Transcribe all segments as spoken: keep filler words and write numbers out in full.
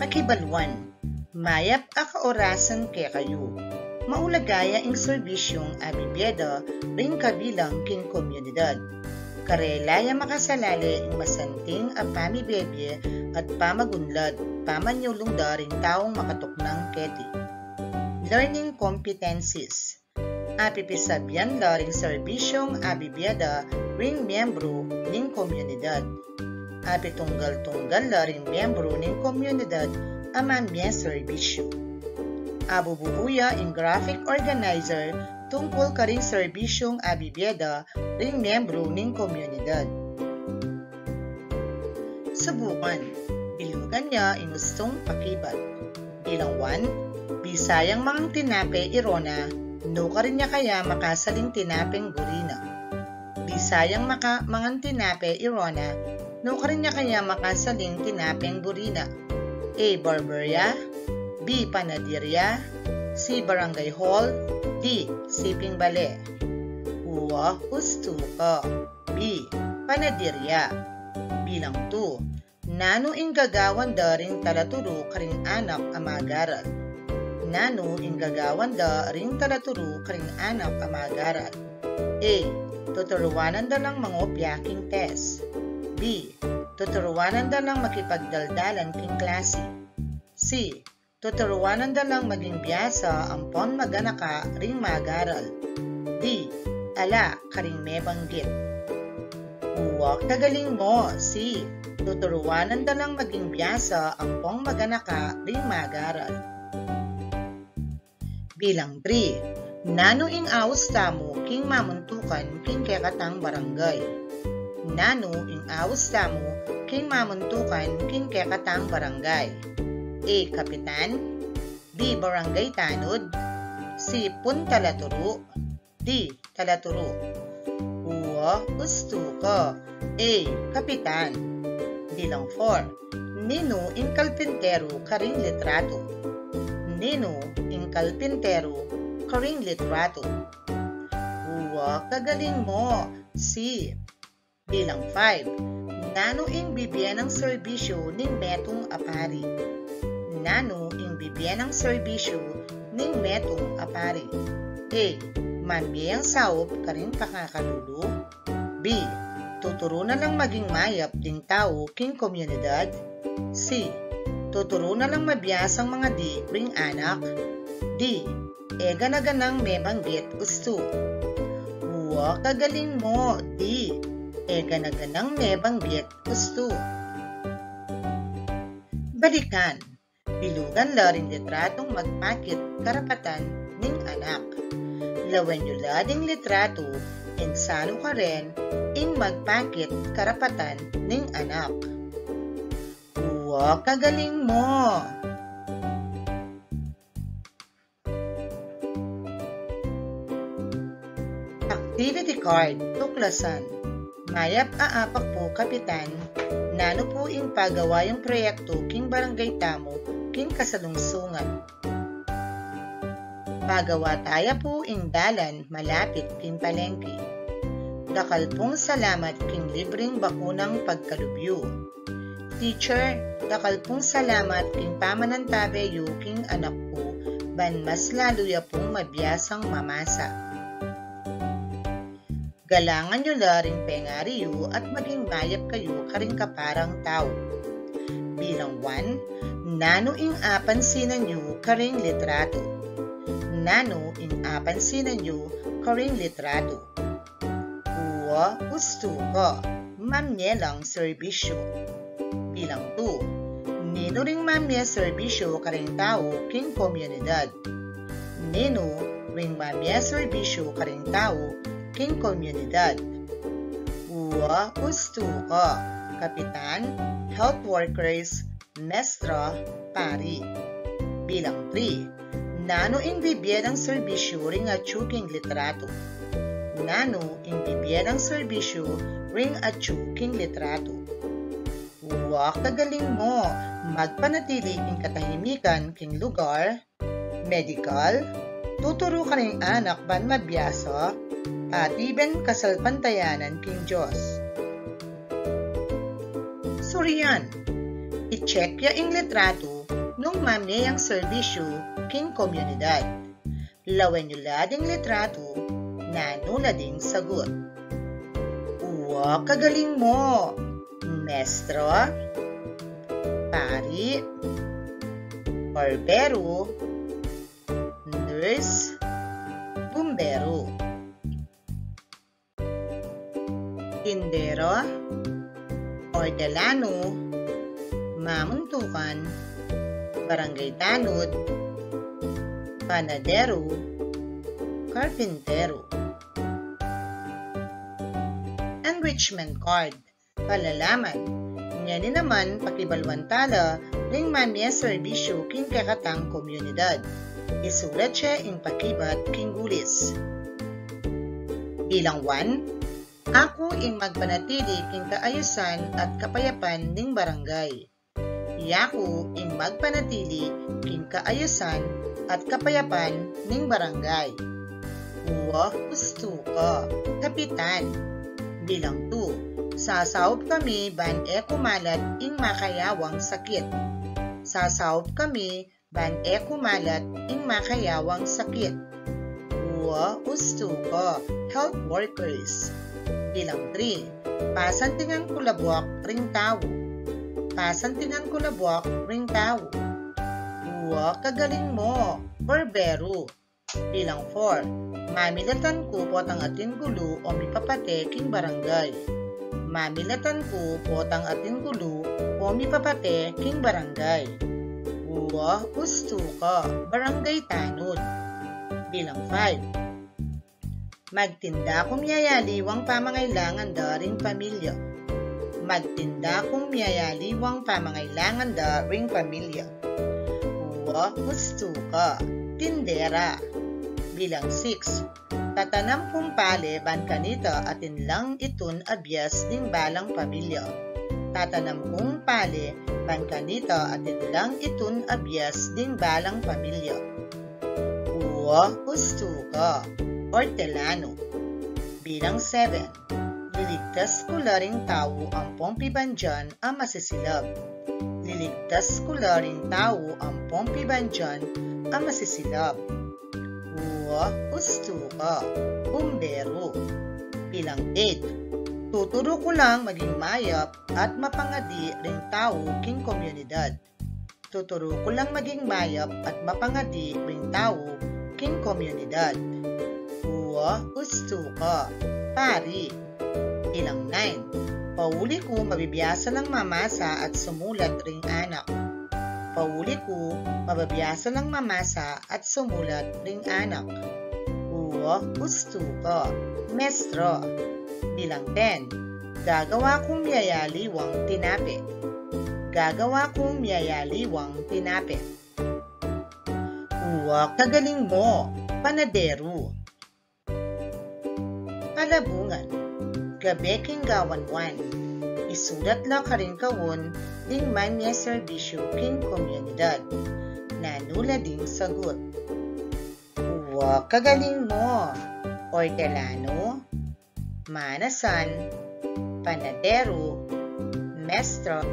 Akibaluan, mayap a kaorasan kekayu. Maulaga ya ing serbisyung abibie da ring kabilang king komunidad. Karela ya makasalale ing masanting a pamibebie at pamagunlad, pamanyulung da ring taung makatuknang keti. Learning competencies. Apipisabian la ring serbisyung abibie da ring miyembru ning komunidad. Apitunggal-tunggal la ring miyembru ning komunidad a mamie serbisyu. Abubuuya ing graphic organizer tungkul karing serbisyung abibie da ring miyembru ning komunidad. Subukan, bilugan ya ing ustung pakibat. Bilang one, bisa yang mangang tinape i Rona, nukarin ya kaya makasaling tinapeng buri na? Bisa yang maka-, mangang tinape i Rona, nukarin ya kaya makasaling tinapeng buri na? A, barberya. B, panaderya. C, barangay hall. D, siping bale. Uwa, ustu ka. B, panaderya. Bilang two, nanu ing gagawan da ring talaturu karing anak a mag-aral? Nanu ing gagawan da ring talaturu karing anak a mag-aral? A, tuturuanan da lang mangopya king test. B, tuturuanan da lang makipagdaldalan king klasi. C, tuturuanan da lang maging biasa ampon maganaka ring mag-aral. D, ala karing mebanggit. Uwa, kagaling mo. C, tuturuanan da lang maging biasa ampon maganaka ring mag-aral. Bilang three, nanu ing aus tamu king mamuntukan king kekatang barangay? Nanu ing aus tamu king mamuntukan king kekatang barangay? A, kapitan. B, barangay tanud. C, pun talaturu. D, talaturu. Uwa, ustu ka. A, kapitan. Bilang four, ninu ing kalpinteru karing litratu? Ninu ing kalpinteru karing litratu? Uwa, kagaling mo. C. Bilang five, nanu ing bibie nang serbisyu ning metung a pari? Nanu ing bibie nang serbisyu ning metung a pari? A, mamie yang saup karing pakakalulu. B, tuturu na lang maging mayap ding tau king komunidad. C, tuturu na lang mabiasang mangadi ring anak. D, e gana-ganang mebanggit ustu. Uwa, kagaling mo. D, e gana-ganang mebanggit ustu. Balikan, bilugan la ring litratung magpakit karapatan ning anak. Lawen yu la ding litratu, insan yu karin ing magpakit karapatan ning anak. Uwa, kagaling mo. Activity card, tuklasan. Mayap a apak pu, Kapitan, nanu pu ing pagawa yung proyektu king barangay tamu king kasalungsungan? Pagawa taya pu ing dalan malapit king palengke. Dakal pung salamat king libreng bakunang pagkalub yu. Teacher, dakal pung salamat king pamanantabe yu king anak ku, ban mas lalu ya pung mabiasang mamasa. Galangan yu la ring pengari yu at maging mayap kayu karing kaparang tau. Bilang one, nanu ing apansinan yu karing litratu? Nanu ing apansinan yu karing litratu? Uwa, ustu ka, mamie lang serbisyu. Bilang two, ninu ring mamie serbisyu karing tau king komunidad? Ninu ring mamie serbisyu karing tau king komunidad? Uwa, ustu ka, Kapitan, health workers, mestra, pari. Bilang three, nanu ing bibie nang serbisyu ring atyu king litratu? Nanu ing bibie nang serbisyu ring atyu king litratu? Uwa, kagaling mo, magpanatili king katahimikan king lugar, medikal, tuturu karing anak ban mabiasa, pati ban kasalpantayanan king Dios. Surian, it Check ya ing litratu nung mamie yang serbisyu king komunidad. Lawen yu la ding litratu, nanu la ding sagut. Wa, kagaling mo! Mestra, pari, barberu, nurse, bumberu, tindera, ortelanu, mamuntukan, barangay tanud, panaderu, karpinteru. Enrichment card. Palalaman. Ngeni naman, pakibaluan tala ring mamie serbisyu king kekatang komunidad. Isulat ye ing pakibat king gulis. Bilang one, aku ing magpanatili king kaayusan at kapayapan ning barangay. Yaku ing magpanatili king kaayusan at kapayapan ning barangay. Wa, ustu ka, kapitan. Bilang two, sasaup kami ban e kumalat ing makayawang sakit. Sasaup kami ban e kumalat ing makayawang sakit. Wa, ustu ka, health workers. Bilang three, pasantingan ku labuak ring tau. Pasantingan ku labuak ring tau. Wa, kagaling mo, barberu. Bilang four, mamilatan ku potang atin gulu o mipapate king barangay. Mamilatan ku potang atin gulu o mipapate king barangay. Wa, ustu ka, barangay tanud. Bilang five, magtinda kung miyayaliwang pamangailangan da ring pamilya. Magtinda kung miyayaliwang pamangailangan da ring pamilya. Wa, ustu ka, tindera. Bilang six, tatanam kung pale ban kanita atin lang itun a bias ding balang pamilya. Tatanam kung pale ban kanita atin lang itun a bias ding balang pamilya. Wa, ustu ka, ortelanu. Bilang seven, liligtas ku la ring tau ampong pibandian a masisilab. Liligtas ku la ring tau ampong pibandian a masisilab. Wa, ustu ka, bumberu. Bilang eight, tuturu ku lang maging mayap at mapangadi ring tau king komunidad. Tuturu ku lang maging mayap at mapangadi ring tau king komunidad. Wa, ustu ka, pari. Bilang nine, pauli ku mabibiasa lang mamasa at sumulat ring anak. Pauli ku mabibiasa lang mamasa at sumulat ring anak. Wa, ustu ka, mestra. Bilang ten, gagawa kung miyayaliwang tinape. Gagawa kung miyayaliwang tinape. Wa, kagaling mo, panaderu. Palabungan. Gabe king gawan one. Isulat la karing kaun ding mamie serbisyu king komunidad. Nanu la ding sagut. Wa, kagaling mo, ortelanu, manasan, panaderu, mestra,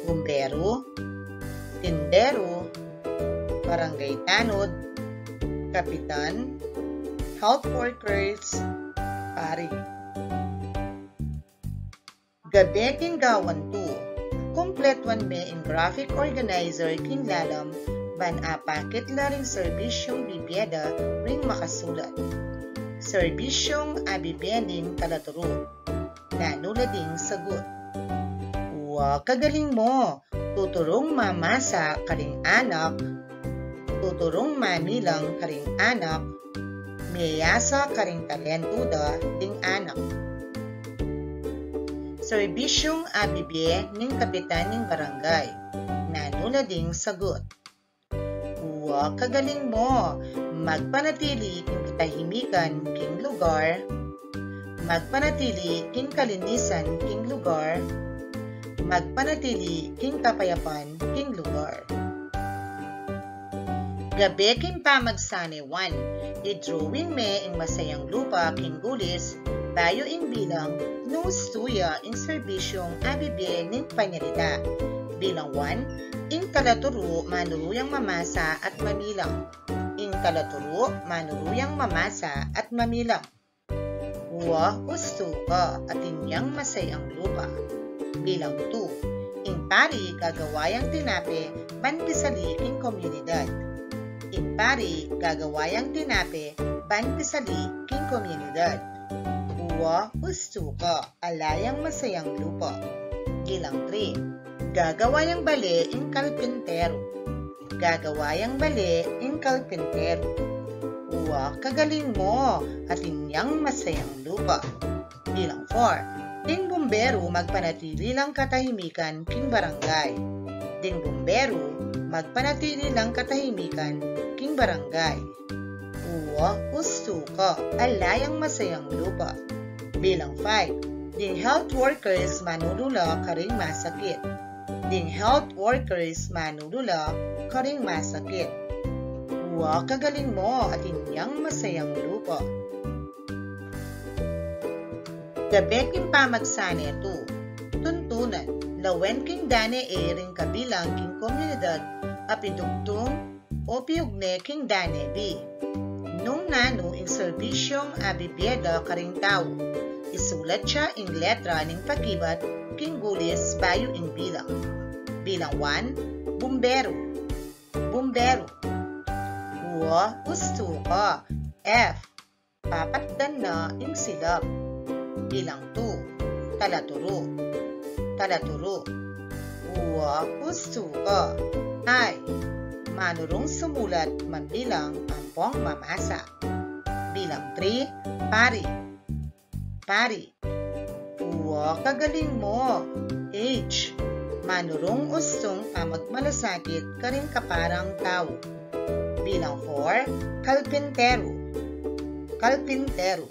bumberu, tinderu, barangay tanud, kapitan, health workers, pari. Gabe king gawan two. Kumpletuan me ing graphic organizer king lalam ban apakit la ring serbisyung bibie da ring makasulat. Serbisyung abibie ning talaturu. Nanu la ding sagut. Wa, kagaling mo. Tuturung mamasa karing anak. Tuturung mamilang karing anak. Miyayasa karing talentu da ding anak. Serbisyung abibie ning kapitan ning barangay. Nanu la ding sagut. Wa, kagaling mo. Magpanatili king katahimikan king lugar. Magpanatili king kalinisan king lugar. Magpanatili king kapayapan king lugar. Gabe king pamagsane one. I-drawing me ing masayang lupa king gulis bayu ing bilang nung ustu ya ing serbisyung abibie ning panyalita. Bilang one, ing talaturu manuru yang mamasa at mamilang. Ing talaturu manuru yang mamasa at mamilang. Wa, ustu ka, atin yang masayang lupa. Bilang two, ing pari gagawa yang tinape ban pisali king komunidad. Ing pari gagawa yang tinape ban pisali king komunidad. Wa, ustu ka, ala yang masayang lupa. Bilang three, gagawa yang bale ing kalpinteru. Gagawa yang bale ing kalpinteru. Wa, kagaling mu, atin yang masayang lupa. Bilang four, ding bumberu magpanatili lang katahimikan king barangay. Ding bumberu magpanatili lang katahimikan king barangay. Wa, ustu ka, ala yang masayang lupa. Bilang five, ding health workers manulu la karing masakit. Ding health workers manulu la karing masakit. Wa, kagaling mu, atin yang masayang lupa. Gabe king pamagsane tu. Tuntunan, lawen king dane A ring kabilang king komunidad a pidugtung o piugne king dane B. Nung nanu ing serbisyung abibie da karing tau, isulat ya ing letra ning pakibat king gulis bayu ing bilang. Bilang one, bumberu. Bumberu. Wa, ustu ka. F, papatdan na ing silab. Bilang two, talaturu. Talaturu. Wa, ustu ka. I, manurung sumulat, mamilang, ampong mamasa. Bilang three, pari. Pari. Wa, kagaling mu. H, manurung ustung pamagmalasakit karing kaparang tau. Bilang four, kalpinteru. Kalpinteru.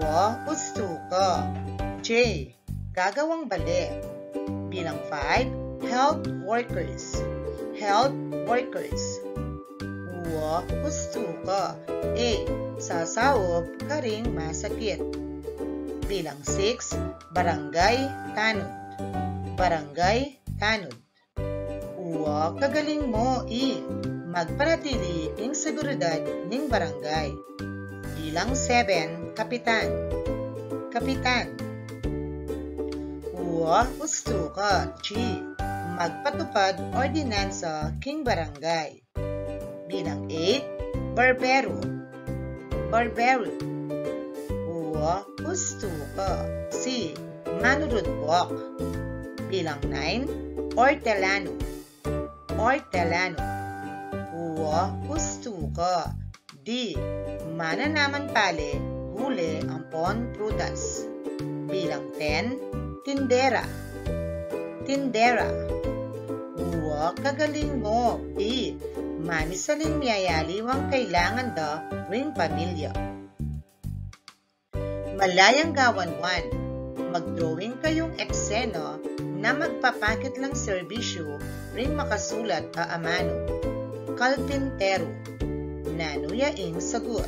Wa, ustu ka. J, gagawang bale. Bilang five, health workers. Health workers. Wa, ustu ka. A, sasaup karing masakit. Bilang six, barangay tanod. Barangay tanod. Wa, kagaling mu. E, magpanatili king seguridad ning barangay. Bilang seven, kapitan. Kapitan. Wa, ustu ka. G, magpatupad ordinansa king barangay. Bilang eight, barbero. Barbero. Wa, ustu ka. C, manurudbok. Bilang nine, ortelano. Ortelano. Wa, ustu ka. D, mananaman pale, gule ampon prutas. Bilang ten, tindera. Tindera. Wa, kagaling mu. B, mamisaling miyayaliwang kailangan da ring pamilya. Malayang gawan one, magdrawing kayung eksena na magpapakit lang serbisyu ring makasulat a amanu. Kalpinteru. Nanu ya ing sagut?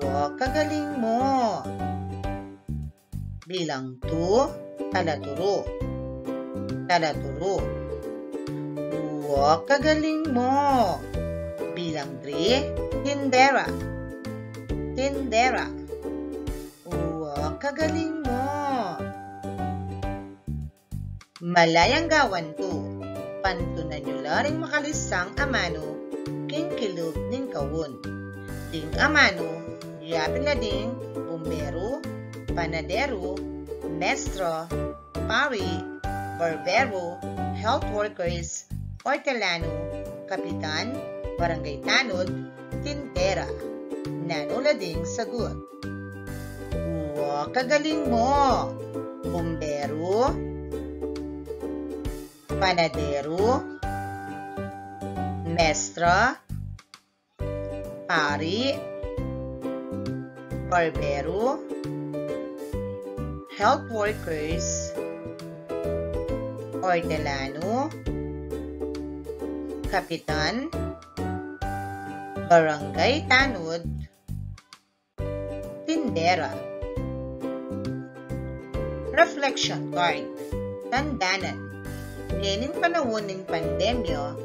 Wa, kagaling mu. Bilang two, talaturu. Talaturu. Wa, kagaling mu. Bilang three, tindera. Tindera. Wa, kagaling mu. Malayang gawan two, pantunan yu la ring makalisang amanu king kilub ning kaun. Ding amanu, yapin la ding bumberu, panaderu, mestra, pari, barbero, health workers, ortelano, kapitan, barangay tanod, tindera. Nanu la ding sagut? Wa, kagaling mu. Bumberu, panaderu, mestra, pari, barbero, health workers, ortelano, kapitan, barangay tanod, tindera. Reflection card. Tandanan. Ngening panaun ning pandemya,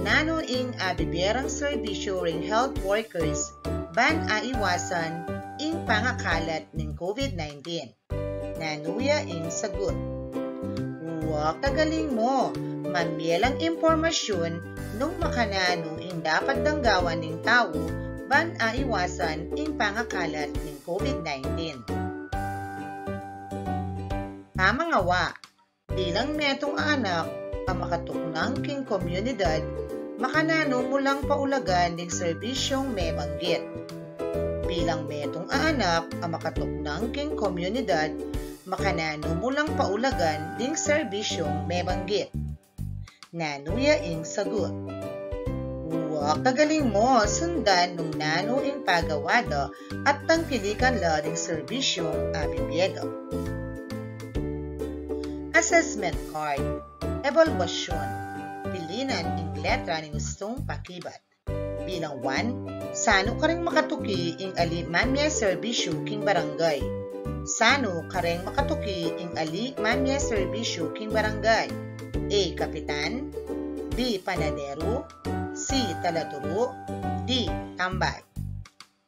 nanu ing abibie rang serbisyu ring health workers ban aiwasan ing pangakalat ning COVID nineteen? Nanu ya ing sagut? Wa, kagaling mu! Mamie lang impormasyun nung makananu ing dapat dang gawan ning tau ban aiwasan ing pangakalat ning COVID nineteen. Pamangawa. Bilang metung a anak a makatuknang king komunidad, makananu mu lang paulagan ding serbisyung mebanggit? Bilang metung a anak a makatuknang king komunidad, makananu mu lang paulagan ding serbisyung mebanggit? Nanu ya ing sagut? Wa, kagaling mu! Sundan nung nanu ing pagawa da at tangkilikan la ring serbisyung abibie da. Assessment card. Ebalwasyun. Pilinan ing letra ning ustung pakibat. Bilang one, sanu karing makatuki ing ali mamie serbisyu king barangay? Sanu karing makatuki ing ali mamie serbisyu king barangay? A, kapitan. B, panaderu. C, talaturu. D, tambay.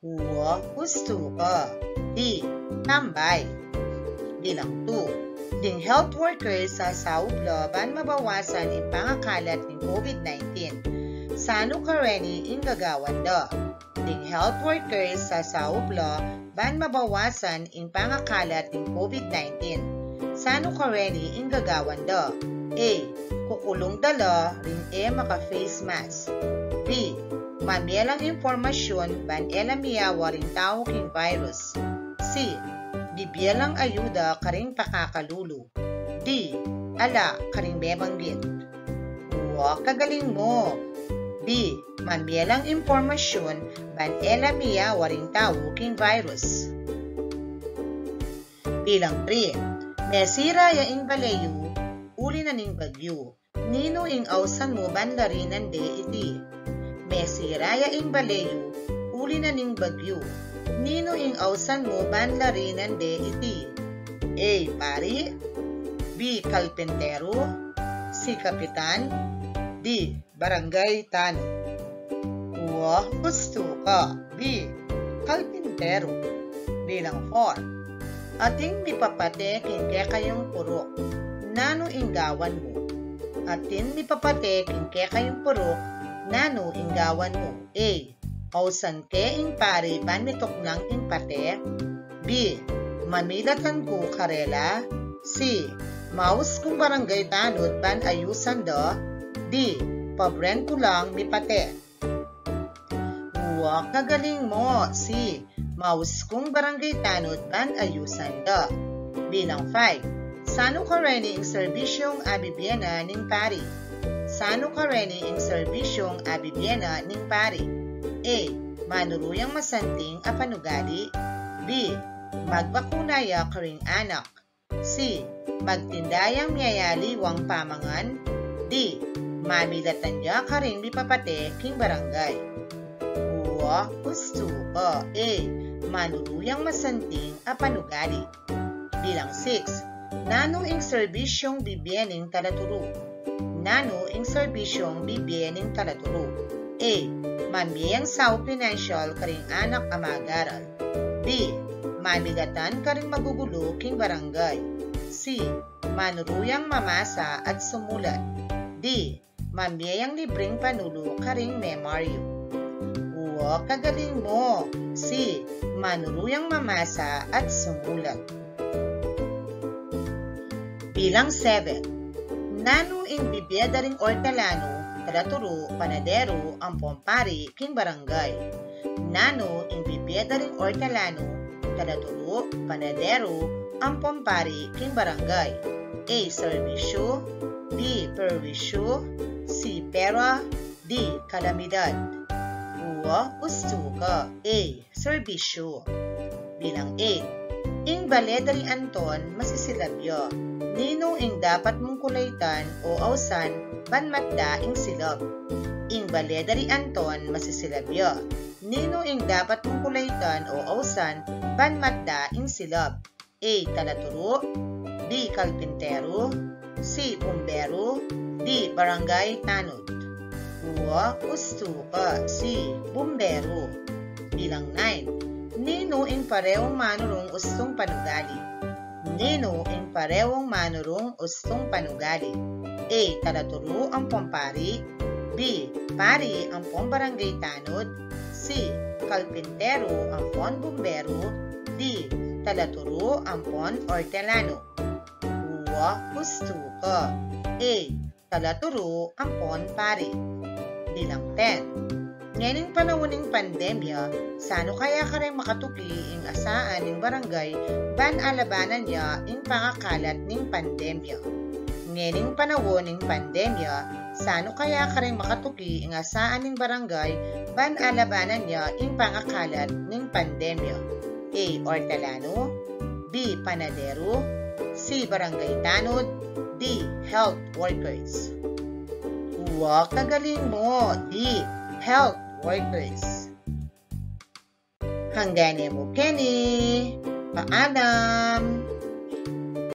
Wa, ustu ka. D, tambay. Bilang two, ding health workers sasaup la ban mabawasan ing pangakalat ning COVID nineteen, sanu kareni ing gagawan da? Ding health workers sasaup la ban mabawasan ing pangakalat ning COVID nineteen, sanu kareni ing gagawan da? A, kukulung da la ring e maka-face mask. B, mamie lang impormasyun ban e la miyawa ring tau king virus. C, bibie lang ayuda karing pakakalulu. D, ala karing mebanggit. Wa, kagaling mu! B, mamie lang impormasyun ban e la miyawa ring tau king virus. Bilang three, mesira ya ing bale yu uli na ning bagyu. Ninu ing ausan mu ban larinan de iti? Mesira ya ing bale yu uli na ning bagyu. Ninu ing ausan mu ban larinan de iti? A, pari. B, kalpinteru. C, kapitan. D, barangay tanu. Wa, ustu ka. B, kalpinteru. Bilang four, atin mipapate king kekayung puruk. Nanu ing gawan mu? Atin mipapate king kekayung puruk. Nanu ing gawan mu? A, ausan ke ing pari ban mituknang ing pate. B, mamilatan ku karela. C, maus kung barangay tanud ban ayusan da. D, pabren ku lang mipate. Wa, kagaling mu! C, maus kung barangay tanud ban ayusan da. Bilang five, sanu kareni ing serbisyung abibie na ning pari? Sanu kareni ing serbisyung abibie na ning pari? A, manuru yang masanting a panugali. B, magbakuna ya karing anak. C, magtinda yang miyayaliwang pamangan. D, mamilatan ya karing mipapate king barangay. Wa, ustu ka. A, manuru yang masanting a panugali. Bilang six, nanu ing serbisyung bibie ning talaturu? Nanu ing serbisyung bibie ning talaturu? A, mamie yang saup pinansyal karing anak a mag-aral. B, mamilatan karing magugulu king barangay. C, manuru yang mamasa at sumulat. D, mamie yang libreng panulu karing memaryu. Wa, kagaling mu! C, manuru yang mamasa at sumulat. Bilang seven, nanu ing bibie da ring ortelanu, talaturu, panaderu, ampong pari king barangay? Nanu ing bibie da ring ortelanu, talaturu, panaderu, ampong pari king barangay? A, serbisyu. B, perwisyu. C, pera. D, kalamidad. Wa, ustu ka. A, serbisyu. Bilang eight, ing bale da ri Anton masisilab ya. Ninu ing dapat mung kulaitan o ausan ban matda ing silab? Ing bale da ri Anton masisilab ya. Ninu ing dapat mung kulaitan o ausan ban matda ing silab? A. Talaturu. B. Kalpinteru. C. Bumberu. D. Barangay tanud. Wa, ustu ka. C. Bumberu. Bilang nine. Ninu ing parehung manurung ustung panugali? Ninu ing parehung manurung ustung panugali? A. Talaturu ampong pari. B. Pari ampong barangay tanud. C. Kalpinteru ampong bumberu. D. Talaturu ampong ortelanu. Wa, ustu ka. A. Talaturu ampong pari. Bilang ten. Ngening panaun ning pandemya, sanu kaya kareng makatuki ing asaan ning barangay ban alabanan ya ing pangakalat ning pandemya? Ngening panaun ning pandemya, sanu kaya kareng makatuki ing asaan ning barangay ban alabanan ya ing pangakalat ning pandemya? A. Ortelanu. B. Panaderu. C. Barangay tanud. D. Health workers. Wa, kagaling mu. D. Health workers. Hanggang ne mu keni. Paalam.